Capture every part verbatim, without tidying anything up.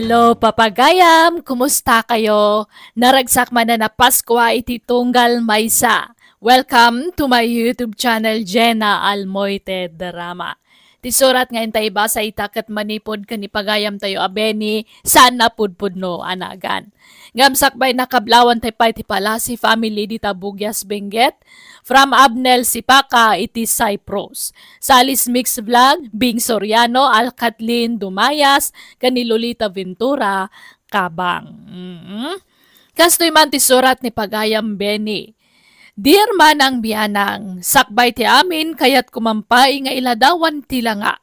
Hello, papagayam! Kumusta kayo? Naragsak manen a Paskua iti tunggal maysa. Welcome to my YouTube channel, Jena Almoite Drama. Ti surat nga intay ibasa ita ket manipud ken ni pagayamtayo a Benny, saan a pudpudno a nagan. Ngem sakbay, nakablawantay pay ti Palasi family dita Bugias, Benguet, from Abnel Sipaka iti Cyprus. Salis Mix Vlog, Bing Soriano, Alcatlin Dumayas, ken ni Lolita Ventura, Kabang. Mm. Kastoy man ti surat ni pagayam Benny. Dear Manang Bianang, sakbay ti amin, kayatko man pay nga iladawan ti langa.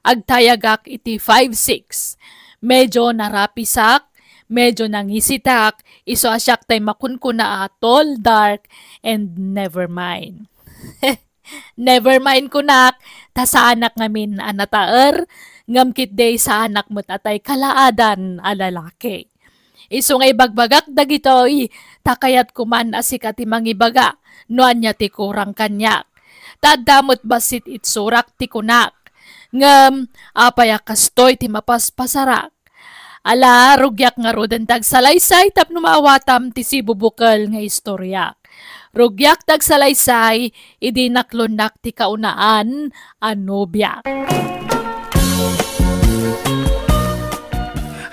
Agtayagak iti five six. Medyo narapisak, medyo nangisitak, isu a siak tay makunkuna a tall, dark, and never mind. Never mind kunak, ta saanak ngamin a nataer, ngem ketdi saanak met a tay kalaadan a lalaki. Isu nga ibagbagak dagitoy, ta kayatko man a sika ti mangibaga no ania ti kurang kaniak. Ta adda met bassit itsurak ti kunak. Ngem, apay a kastoy ti mapaspasarak? Ala, rugiak ngaruden ti agsalaysay tapno maawatam ti sibubukel nga istoriak. Rugiak ti agsalaysay idi naklonnak ti kaunaan a nobiak.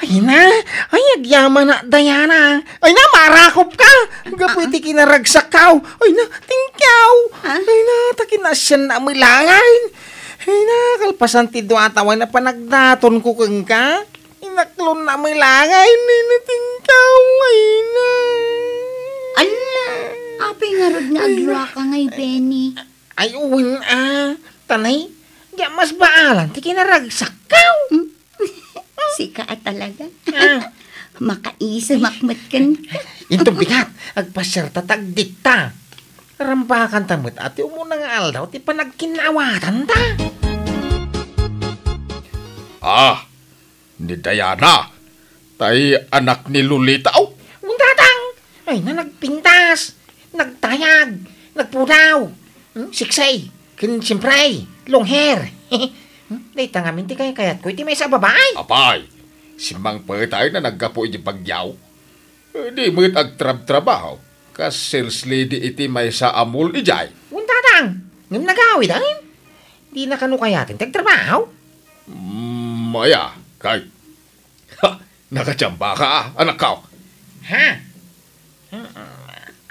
Ay na, ay, agyamanak, Diana. Ay na, marakop ka. Gapu iti kinaragsakkaw. Ay na, tingkaw. Ah? Ay na, ta kinasiannak met laengen. Ay na, kalpasan ti dua a tawen a panagdatonko kenka. Inaklonnak met laengen, ay na, tingkaw. Ay na. Ala, apay ngarud nga agluaka ngay, Benny? Ay, wen a. Tanay, di a mas baalan ti kinaragsakkaw. Hmm? Sika a talaga. Ah. Makaisemak met kenka. Inton bigat, agpasiarta ta agdikta. Rambakanta met a ti umuna nga aldaw ti panagkinnaawatanta. Ah, ni Diana, tay anak ni Lolita, aw? Wen, Tatang. Ay na, nagpintas, nagtayag, nagpudaw, hmm, sexy, ken siempre, long hair. Hmm, dayta ngamin ti kaykayatko iti maysa a babai. Apay, simmangpet a naggapu iti bagyo. Eh, di met agtrabtrabaho, kas sales lady iti maysa a mall idiay. Wen, Tatang, ngem nagawiden. Dina kano kayaten ti agtrabaho? Mm, aya, kay, ha, nakachamba ka, anakko. Ha? Mm,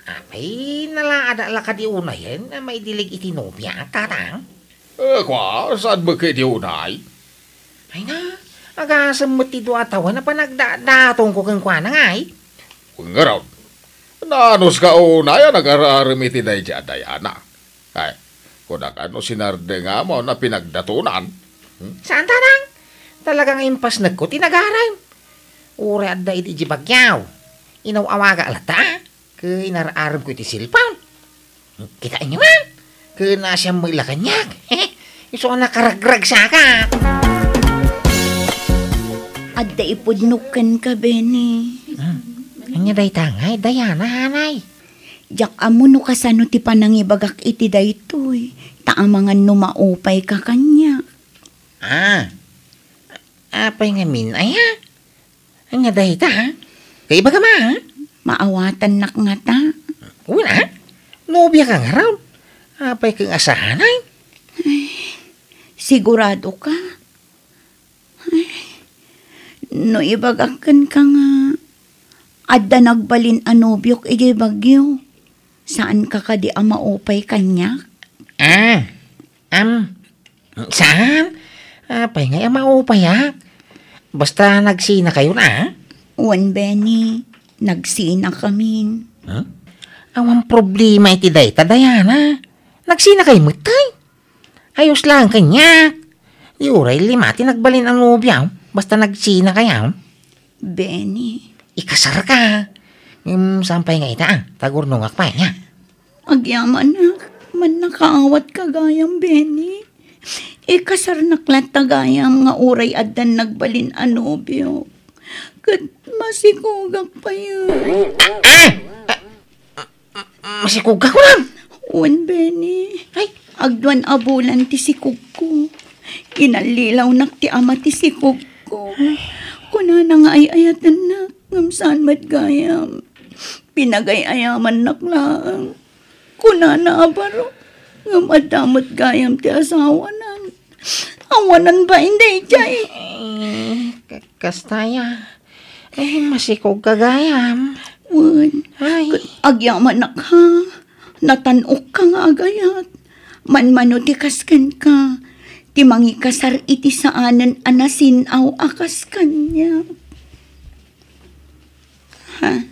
apay, nalaadak la kadi unayen a maidilig iti nobia, Tatang? Eh, kua, saan met kadi unay? Ay na, agasem met ti dua a tawen a panagdadatongko kenkuana ngay. Wen ngarud, naanus ka unay a nagar-arem iti daydi a Diana? Ay, kunak a no sinardengam a no pinagdatonan. Hmm? Saan, Tatang? Talaga nga impasnekko ti nagarem. Uray adda idi bagyo, inaw-awagak latta, ket inar-aremko iti cellphone. Kitaenyo man? Ket naasiam met la kaniak. Isu a nakaragragsakak. Adda ipudnok kenka, Benny. Hmm. Ania dayta ngay, Diana, hanay? Diak ammo no kasano ti panangibagak iti daytoy, ta amangan no maupay ka kaniak. Ah, apay ngamin, aya? Ania dayta, ha? Kaibagam, ha? Maawatannak ngata. Wen a, nobia ka ngarud. Apay ket nga saanen? Ay, sigurado ka? Ay, no ibagak kenka nga adda nagbalin a nobiok idiay Baguio, saan ka kadi a maupay kaniak? Ah, am, saan? Apay ngay a maupayak? Basta nagsinakayon, a? Wen, Benny, nagsinakamin. Huh? Awan problema iti dayta, Diana. Nagsinakay met, ay. Ayos lang kaniak. Di uray lima ti nagbalin a nobia, basta nagsinakayo. Benny. Ikasarka. Ngem saan pay nga ita, a? Tagurnongak pay, a? Agyamanak, mannakaawat ka gayam, Benny. Ikasarnak latta gayam nga uray addan nagbalin a nobio. Ket masikogak pay. Ah! Masikogka, kunam? Wen, Benny. Ay. Agduan a bulan ti sikogko. Kinallilawnak ti ama ti sikogko. Ay. Kunana nga ay-ayatennak, ngem saan met gayam. Pinagay-ayamannak laeng. Kunana a baro, ngem adda met gayam ti asawanan. Awanan bain daydiay. Eh, ka-, kasta aya. Eh, masikog ka gayam. Wen, Ay. Ket agyamanak ha. Natan-okka nga agayat. Manmano ti kas kenka. Ti mangikasar iti saanen a nasin-aw a kas kaniak. Ha?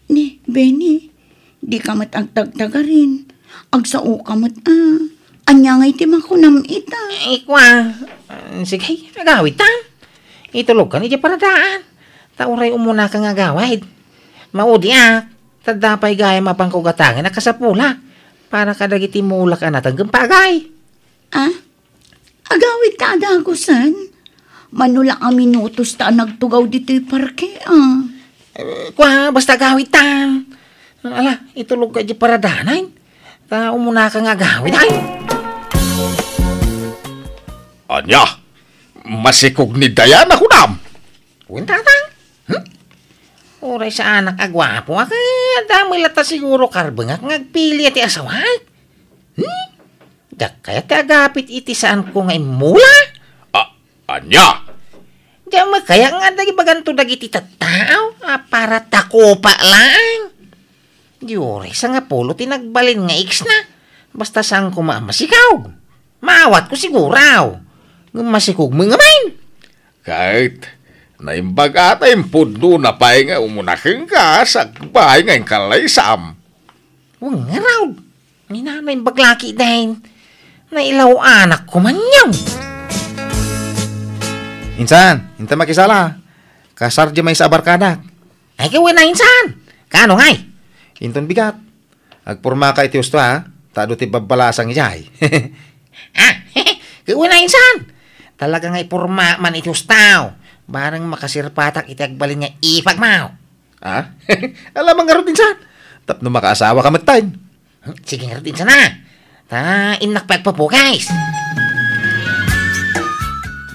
Ni, Benny, dika met agtagtagarin. Agsaoka met, a. Ania ngay ti makunam ita? Ay, kua. Ah, sige, agawidtan. Itulogkan idiay paradaan. Ta uray umunaka nga agawid. Maudiak, ta adda pay gayam a pangkugatangen a kasapulak para kadagiti mulak a natenggem pagay. Ah? Agawidka a dagusen? Mano la a minutos ta nagtugaw ditoy parke, a. Eh, kua, basta agawidtan. Ala, itulogka idiay paradaan. Ta umunaka nga agawid, ay. Ania? Masikog ni Diana, kunam? Wen, tatang. Hmm? Uray saanak a guapo, a, ket adda met latta siguro karbengak nga agpili ti asawak. Hmm? Diak kayat ti agapit iti saanko nga immula? A-, ania? Diak met kayat nga adda ibaganto dagiti tattao a para takopa laeng. Di uray sangapulo ti nagbalin nga ex-na. Basta saan koma a masikog. Maawatko siguro. Ngem masikog met ngamin. Ket naimbag a ta impudnona pay nga umuna kenka, sakbay nga inkalaysam. Wen ngarud. Ni nanay baglaki dayta. Nailaw-anak ko man yan. Insan, inta makisala. Kasar di maysa a barkadak. Ay, kawen na insan. Kaano ngay? Inton bigat. Agpormaka iti husto, ha? Ta adu ti babbalasang idiay. Ah, kawen na insan. Talaga nga iporma man iti husto. Bareng makasirpatak iti agbalin nga ipagmaw. Ah? Alam man ngarud insan. Tapno makaasawa ka met tayo. Hmm, sige ngarud insan a. Ta, innak pay agpapugis.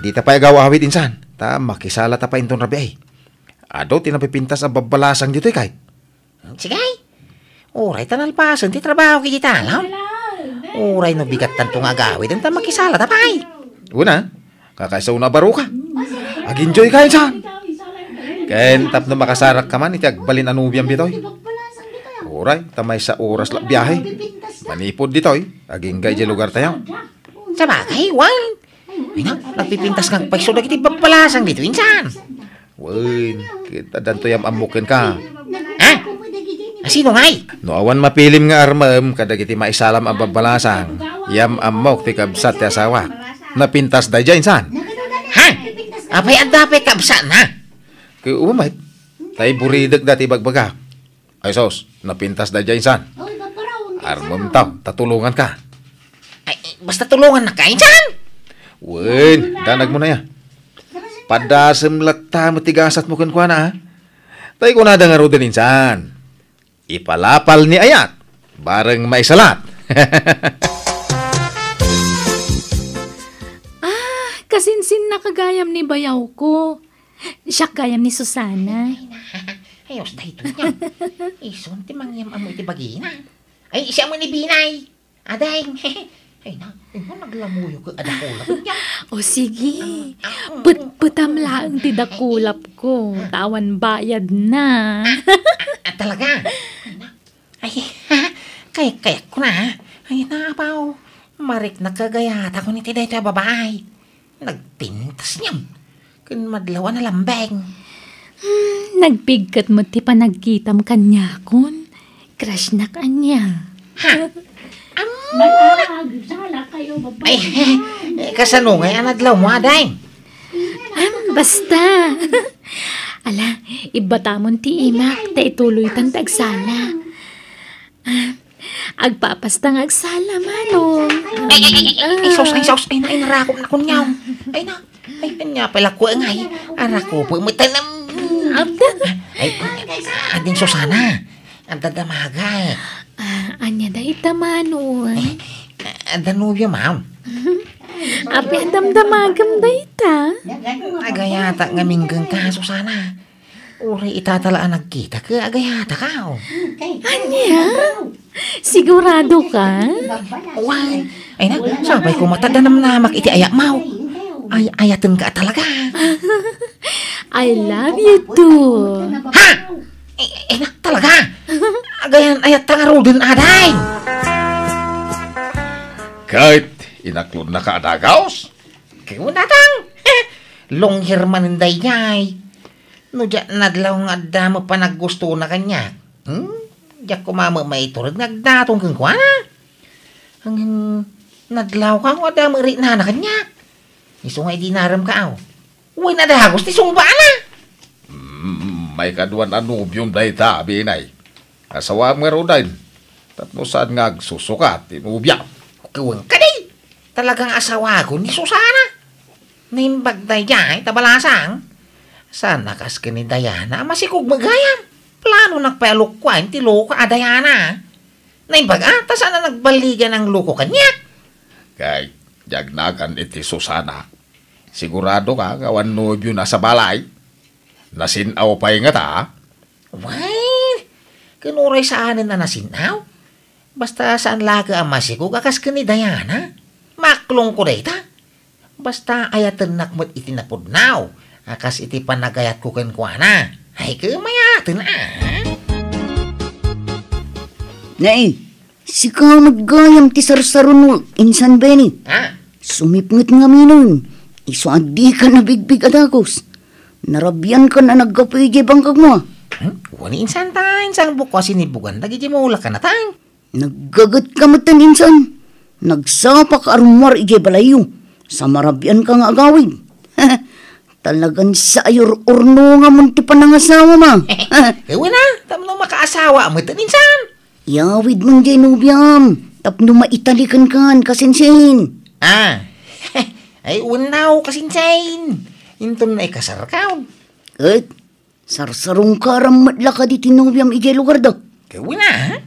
Dita pay agaw-awid insan. Ta, makisala ta pay inton rabii. Adu ti napipintas a babbalasang ditoy kay. Hmm, sige. Uray ta nalpasen ti trabaho iti talon. Uray no bigattanto nga agawid, ta makisala ta pay. Una, kakaisa una a baruka. Ag-enjoy ka, insan. Ken tapno makasarak ka man iti agbalin a nobiam ditoy. Uray, ta maysa oras la biahe. Manipud ditoy, agingga idiay lugar tayo. Sabagay, wen. Ay na, nagpipintas nga agpayso dagiti babbalasang ditoy, insan. Wen, ket addanto yam-ammok kenka. Ha? Asino ngay? No awan mapilim nga armem kadagiti maisalam a babbalasang, yam-ammok ti kabsat ti asawak. Napintas daydiay, insan. Ha? Apay adda pay kabsatna? Ket umamet, tay buridek dati bagbagak. Ay sus, napintas daydiay, insan. Armem taw, ta tulonganka. Ay, basta tulongannak, insan. Wen, danag mo na ya. Padasem latta met ti gasatmo kenkuana, a. Tay kunada ngaruden, insan. Ipalapal ni ayat, bareng maisalat. Ah, kasinsinna ka gayam ni bayawko. Siak gayam ni Susana. Ay, na. Ay, os, daytoy niya. Isun ti mangyam-ammo iti bagina. Ay, siya mo ni Binay. Ading. Ay na, ino naglamuyo ko adakulap niya? O sige, petpetam laeng ti dakulap ko, ta awan bayad na. Ah, ah, talaga? Ay na, ay, kay, kayat ko na, ha? Ay na, apaw, mariknak kagayat ako ni ti daytoy a babae. Nagpintas niya. Ken madlaw a nalambeng. Hmm, nagpigket met ti panagkitam kaniakon. Crush-nak ania. Ha? Ammona! Ay, eh, kasano ngay a nadlaw mo, ading? Am, basta. Ala, ibbatamon ti imak, ta ituloytan ti agsala. Ah, agpapasta nga agsala, Manong. Ay, ay, ay, ay, ay, sus, ay, sus, ay, na, ay, narakop na kunyaw. Ay, na, ay, kanya pala ko, ay, arakop, matanam. Abda. Ay, ading Susana, ang dadamaga. Ah, anya da ita, Manong? Ay, adda nobia, ma'am. Api, ang damdamagam da ita. Agayata ngamin kenka, Susana. Uray ita ta la a nagkitak, agayataka, o. Ania? Sigurado ka? Wen, ay na, sapay koma ta danamnamak iti ayatmo. Ay, ayatenka a talaga. I love you too. Ha? Ay, ay, na, talaga? Agayan-ayatta ngaruden, aday. Ket inaklonnaka a dagaos? Ket wen, Tatang. Longher manen daydiay. No diak nadlaw nga adda met panaggustona kaniak, hmm? Diak koma met maiturod nga agdaton kenkuana. Ngem nadlawka nga adda met riknana kaniak. Isu nga idi naremka, aw. Wen a dagus ti sungbaana. Mm, maikaduan a nobiom dayta, Binay. Asawaem ngaruden. Tapno saan nga agsusukat ti nobiam. Ket wen kadi, talaga nga asawakon ni Susana. Naimbag daydiay ta balasang. Saan a kas ken ni Diana a masikog met gayam. Planonak pay a lukuaen ti loko a Diana. Naimbag a, ta saan a nagballigan a loko kaniak. Kay, diak nagan iti Susana. Siguradoka nga awan nobiona a sabali? Nasin-aw pay ngata? Wen, ken uray saanen a nasin-aw. Basta saan laeng a masikog a kas ken ni Diana. Maklongko dayta. Basta ayatennak met iti napudno a kas iti panagayatko kenkuana. Ay, ket mayaten, a. Nay, sika met gayam ti sarsarunok, Insan Benny. Ha? Sumipnget ngaminen, isu a dika nabigbig a dagus. Narabiankan a naggapu idiay bangkagmo, a. Hmm? Wen, Insan, ta insan bukko a sinibugan dagiti mulak a natang. Naggagetka metten, Insan. Nagsapaka a rummuar idiay balayyo. Sa marabianka nga agawid. Talagan sa ayor-ornongamon ti panangasawam, a. Wen a, tapno makaasawa metten, Insan. Iyawidmon diay nobiam tapno maitali kenkan, kasinsin. A. Ay, wen a, kasinsin. Inton naikasarkaw. Ket sarsarungkaram met la kadi ti nobiam idiay lugarda? Ket wen a.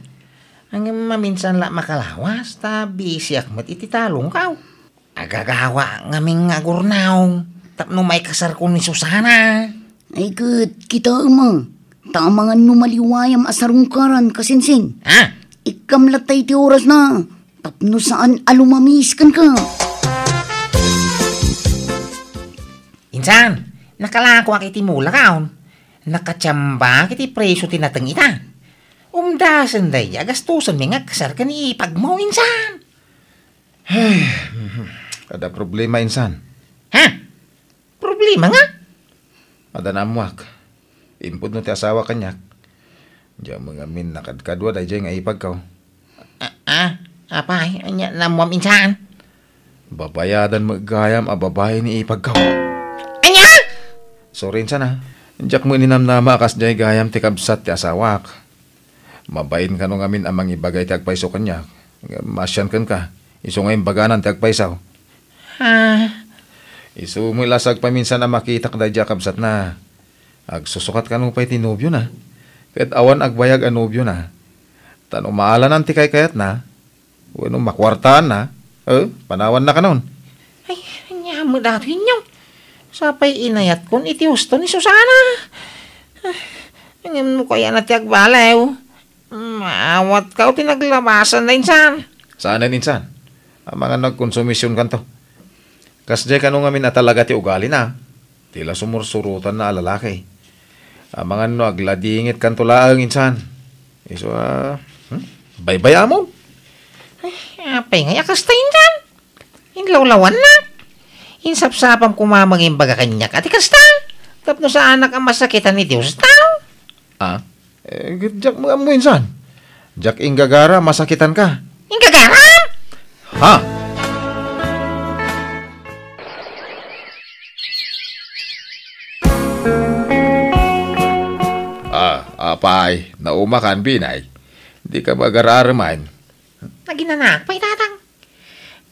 Ngem maminsan la makalawas ta bisiak met iti talongkaw. Agagawa ngamin nga agurnaw tapno maikasarko ni Susana. Ay ket, kitaem a, ta amangan no maliwayam a sarungkaran, kasinsin. Ha? Ikkam latta iti orasna tapno saan a lumamis kenka. Insan, nakalakoak iti mulak, a. Nakatiambaak iti presio ti nateng ita. Umdasen daydiay a gastosenmi nga agkasar ken ni ipagmo, Insan. Ay, mhm. Adda problema, Insan. Ha? Problema nga? Adda naammoak. Impudno ti asawa kaniak. Diak met ngamin nakadkadua daydiay nga ipagko. A, a, apay, ania naammoam, Insan? Babayadan met gayam a babai ni ipagko. Ania? Sorry, Insan, a. Diak met ninamnama a kasdiay gayam ti kabsat ti asawak. Mabain kano ngamin a mangibaga iti agpayso kaniak. Maasian kenka, isu nga imbaganan ti agpayso. Ha? Isu met la sagpaminsan a makitak daydiay a kabsatna. Agsusukat kano pay ti nobiona. Ket awan agbayag a nobiona. Ta no maalanan ti kaykayatna, wenno makuartaanna, e, panawanna kanon. Ay, ania met datoy, Inyong? Sapay inayatkon iti husto ni Susana. Ah, ngem no kayatna ti agbaliw, maawatka ti naglabasanna, Insan. Saanen, Insan. Amangan no agkonsumisionkanto. Kasdiay kano ngamin a talaga ti ugalina. Ti la sumursurotanna a lalaki. Amangan no agladingitkanto laeng, Insan. Isu a, hmm? Baybay-amon. Ay, apay ngay a kasta, Insan? Inlawlawannak. Insapsapam koma nga imbaga kaniak a ti kasta. Tapno saanak a masakitan ni Dios tao. Ah? Eh, diak met ammo, Insan. Diak inggagara a masakitanka. Inggagara? Ha? Ah, apay, naumakan, Binay. Dika met agar-aramay. Naginanak pay, Tatang.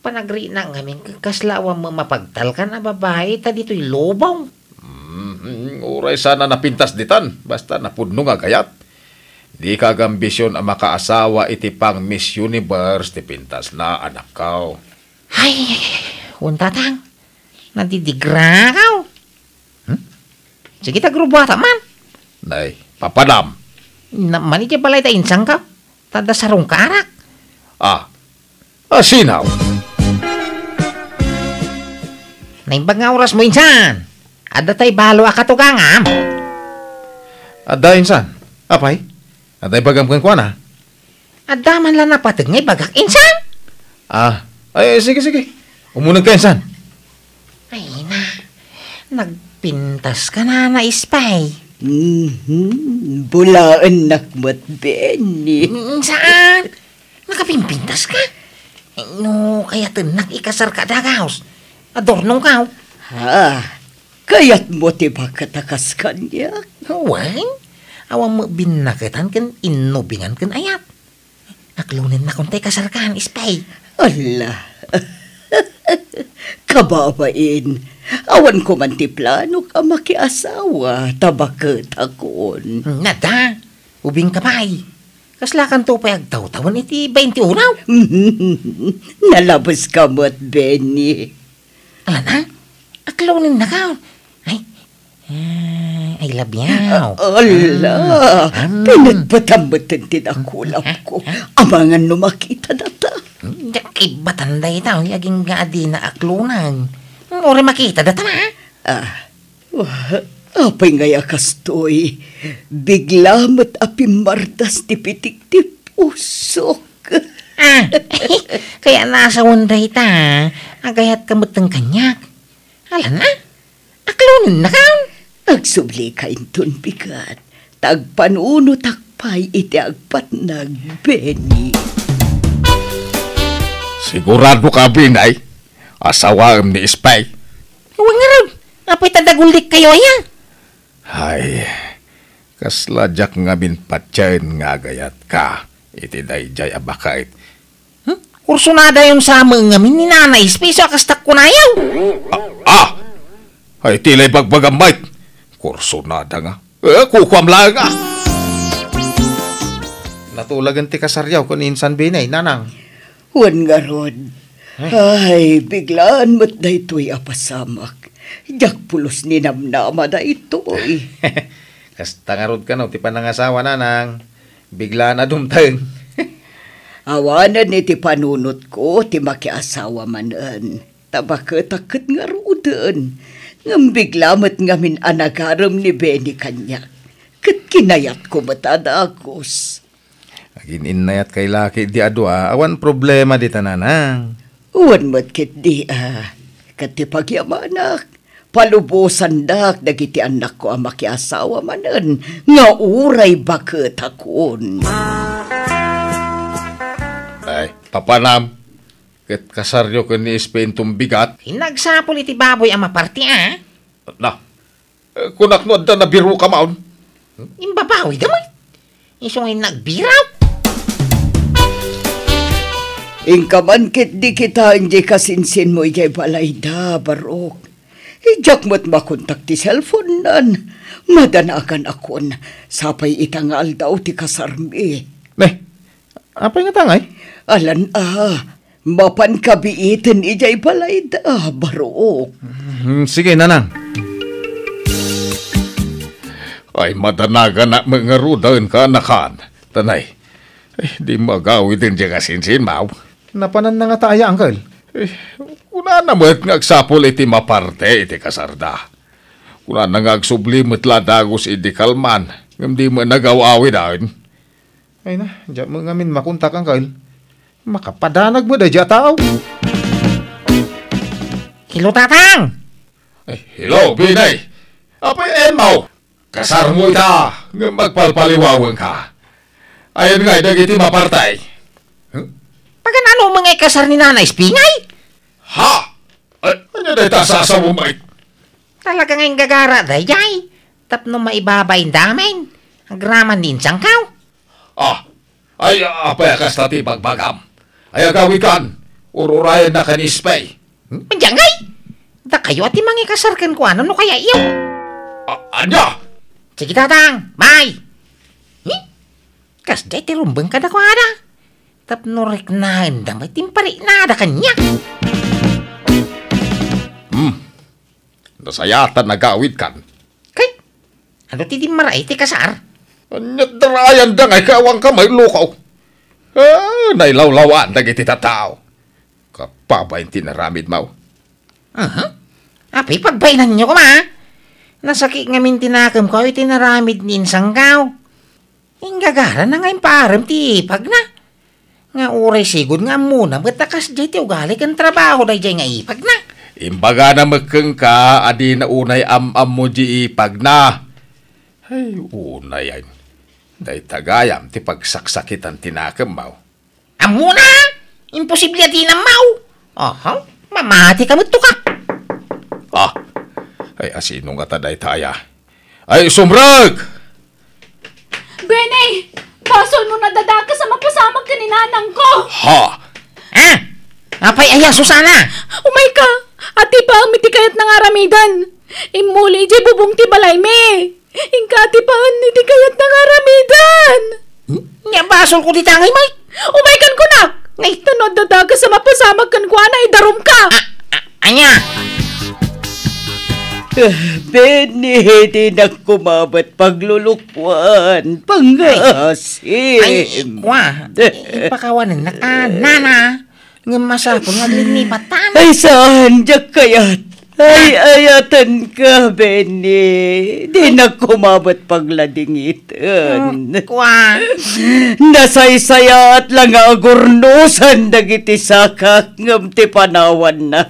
Panagriknak ngamin ket kasla awan met mapagtalkan a babai ta ditoy lubong. Mm, uray saan a napintas ditan, basta napudno nga agayat. Dika agambision a makaasawa iti pang Miss Universe ti pintasna, anakko. Ay, wen, Tatang. Nadidigrakaw. Hmm? Sige, ta grubuata man. Nay, papadam. Na, mani ti balay ta insangka. Tada sarungkarak. Ah, asinaw. Naimbag nga oras mo insan. Adda tay balo a katugangam. Adda insan. Apay? Adda ibagam kenkuana? Adda man la napateg nga ibagak insan. Ah, ay, sige, sige. Umuneg ka insan. Ay na, nagpintas ka na, na Espay. Mhm, bulaennak met, Benny. Mm, saan? Nakapimpintas ka? No, kayatennak ikasar ka dagaus. Adornong ka. Ha? Kayatmo ti baket a kas kaniak? Wen, awan met binnaketan ken innubingan ken ayat. Aklonennak tay kasarkan, Espay. Ala. Kababain, awan ko man ti planok a makiasawa, ta baketakon. Nada, ubing ka pay. Kaslakanto pay agtawtawen iti bainte unaw? Nalabes ka met, Benny. Ala na? Aklonennaka. Ay, ah, I love you. A-, ala, mm, mm. Pinatpatam met ti dakulap ko. Ah, ah. Amangan no makita data. Diak ibatan dayta, agingga a dina aklonan. Uray makita data na. Ah, wa-, apay ngay a kastoy? Bigla met a pimmardas ti pitik ti pusok. Ah, kaya nasawan dayta, agayat ka met kaniak. Ala na? Aklonennaka? Agsubli ka inton bigat, ta agpanunotak pay iti agpatnag, Benny. Sigurado ka, Binay? Asawaem ni Espay? Wen ngarud, apay ta daguldik kayo aya? Ay, kasla diak ngamin patien nga agayatka iti daydiay a baket. Hmm? Kursunadayon sa met ngamin ni Nana Espay, isu a kastak kunayo. Ah, ah! Ay, ti la ibagbagam, Mike. Kursunada nga. Eh, kukuam laeng, ah. Natulagen ti kasaryo ken ni insan Binay, Nanang. Wen ngarud. Ay. Ay, biglaan met daytoy a pasamak. Diak pulos ni namnama daytoy. Kasta ngarud kano ti panangasawa, Nanang. Biglaan a dumteng. Awanen iti panunotko ti makiasawa manen. Ta baketak ket ngaruden. Ngem bigla met ngamin a nagarem ni Benny kaniak. Ket kinayatko met a dagus. Agin-innayatkay la ketdi a dua, awan problema dita, Nanang. Wen met ketdi a, ket ti pagyamanak, palubosandak dagiti annakko a makiasawa manen nga uray baketakon. Ay, papanam, ket kasaryo ken ni Espay inton bigat? Inagsapul iti baboy a maparti, a? Na, Eh, kunak no adda nabiruka maon. Imbabawida met. Isu nga nagbiraw. Inka man ketdi kitaen diay kasinsinmo idiay balayda, Barok. Diak met makontak ti cellphone-nan. Madanaganakon, sapay ita nga aldaw ti kasarmi. Ne, apay ngata ngay? Alan a, Mapan kabiiten idiay balayda, Barok. Hmm, sige, Nanang. Ay, madanaganak met ngaruden, kaanakan. Tanay, ay, di magawiden diay kasinsinmo. Napananna ngata aya, Uncle? Eh, kunana met nga agsapul iti maparte iti kasarda. Kunana nga agsubli met la dagus idi kalman, ngem di met nagaw-awiden. Ay na, diak met ngamin makontak, Uncle. Makapadanag met daydiay a tao. Hello, Tatang! Eh, hello, Binay! Apay, Emma! Kasarmo ita, ngem agpalpaliwawenka. Ayan ngay dagiti mapartay. Huh? Paganano met ngay kasar ni Nana Espay ngay? Ha? Ay, ania dayta a sasaom, Mike? Talaga nga inggagara daydiay. Tapno maibabain damin. Agraman ni insangkaw. Ah, ay, apay a kasta ti bagbagam? Ay, agawidkan, ur-urayennak ni Espay. Hmm? Ania ngay? Dakayo a ti mangikasar kenkuana no kayatyo. A-, ania? Sige, Tatang, bye. Hmm? Kasdiay ti rumbeng kadakuada. Tapno riknaenda met ti impariknada kaniak. Hmm. Nasayatan a gawidkan. Kay, ano ti dimmara iti kasar? Ania't darayanda nga ikaw ang kamay, lukaw? Ah, nailawlawaan dagiti tattao. Kapabain ti naramidmo. Aha. Apay, pagbainanyo koma. Nasakit ngamin ti nakemko iti naramid ni insangkaw. Inggagara na nga impaarem ti ipagna. Nga uray sigud nga ammona met a kasdiay ti ugali ken trabaho daydiay nga ipagna. Imbagana met kenka a dina unay am-ammo di ipagna. Ay, unay, ay. Dayta gayam ti pagsaksakitan ti nakemmo. Ammona? Imposible a di nammaw. Aha, mamati ka met to ka. Ah, ay, asino ngata dayta aya? Ay, sumrek! Benny! Basolmo no adda dakes a mapasamak ken ni nanangko! Ha? Ah? Apay aya, Susana? Umayka! Adipaem iti kayatna nga aramidan! Immuli idiay bubong ti balaymi! Inka adipaen iti kayatna nga aramidan! Nia basolko dita ngay, Mike? Umaykan kunak! Ngay, ta no adda dakes a mapasamak kenkuana, idarumka! Ah, ah, ania? Ah, Benny, dinak koma met paglulukuan. Ay, pangasim. Ay, kwa. Ipakawanennak a, nana. Ngem masapul nga aglinipatan. Ay, saan, diak kayat. Ay, ayatenka, Benny. Dinak koma met pagladingiten. Hmm, kwa. Nasaysayaat la nga agurnosan dagiti sakak ngem ti panawanna.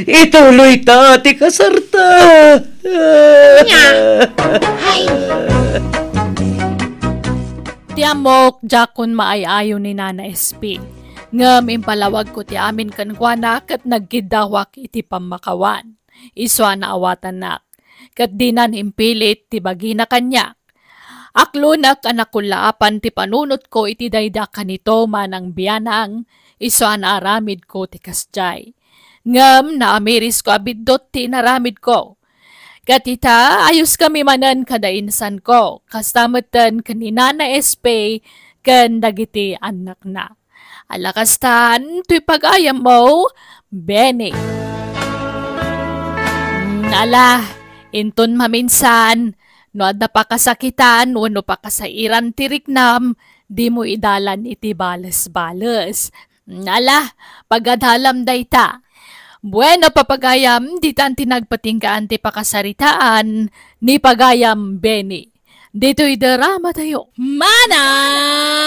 Ituloyta ti kasarta. Nia. Ay. Ti ammok, diakon maay-ayo ni Nana S P. Ngem impalawagko ti amin kenkuana ket nagkiddawak iti pammakawan. Isuna a awatannak. Ket dinan impilit ti bagina kaniak. Aklonek a nakullaapan ti panunotko iti dayda kanito, Manang Bianang, isuna a aramidko ti kasdiay. Ngem naamirisko a biddut ti inaramidko. Ket ita, ayoskami manen kada insanko, kasta metten ken ni Nana S P ken dagiti annakna. Ala kastan, toy pagayammo, Benny. Mm, ala, inton maminsan, no adda pakasakitan wenno pakasairan ti riknam, dimo idalan iti bales-bales. Mm, ala, pagadalam dayta. Bueno, papagayam, ditan ti nagpatinggaan ti pakasaritaan ni pagayam Benny. Ditoy drama tayo. Manang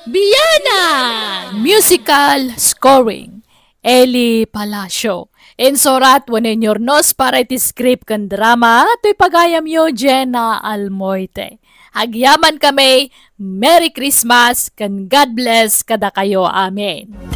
Bianang! Musical scoring, Eli Palacio. Insurat wenno inyurnos para iti script ken drama, toy pagayamyo, Jenna Almoite. Agyaman kami, Merry Christmas ken God bless kadakayo. Amen.